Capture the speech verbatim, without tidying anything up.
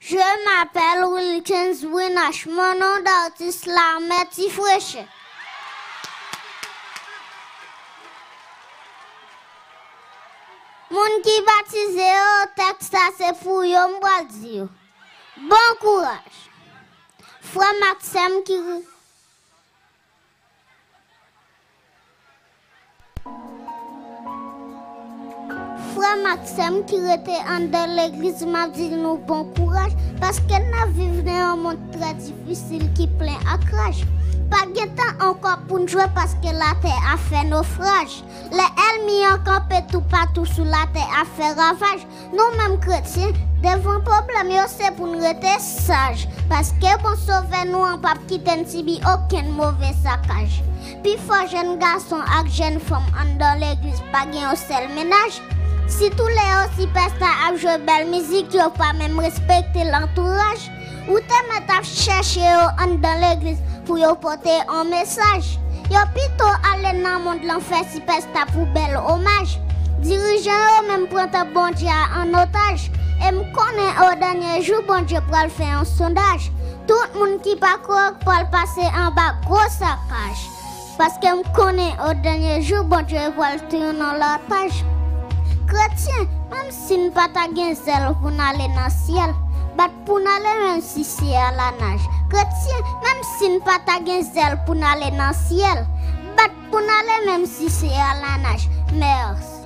Je m'appelle Wilkens Brinache, mon nom d'artiste Larmet Ti Freche. Moun ki batize yo, tèks sa se pou yo, m pral di yo. Bon kouraj. Frè m ak sè m ki Frè m ak sè m ki rete anndan legliz, m ap di nou bon kouraj, paske n ap viv nan yon mond trè difisil ki plen ak raj. Pa gen tan ankò pou n jwe, paske latè ap fè nofraj. Lè ènmi an kanpe toupatou sou latè ap fè ravaj, nou menm kretyen, devan pwoblèm yo, se pou n rete saj, paske bon Sovè nou an p ap kite n sibi okenn move sakaj. Pifò jèn gason ak jèn fanm anndan legliz pa gen yon sèl mennaj. Sitou lè yo sipèsta ap jwe bèl mizik, yo pa menm respekte lantouraj. Ou te mèt ap chèche yo anndan legliz pou yo pote yon mesaj. Yo pito ale nan mond lanfè sipèsta pou bèl omaj. Dirijan yo menm pran tanp Bondye a an otaj. E m konnen o dènye jou Bondye pral fè yon sondaj. Tout moun ki pa korèk pral pase anba gwo sakaj. Paske m konnen o dènye jou Bondye pral tounen nan lapaj. Kretyen, menm si n pa ta gen zèl pou n ale nan syèl, bat pou n ale menm si se a la naj. Kretyen, menm si n pa ta gen zèl pou n ale nan syèl, bat pou n ale menm si se a la naj. Mèsi.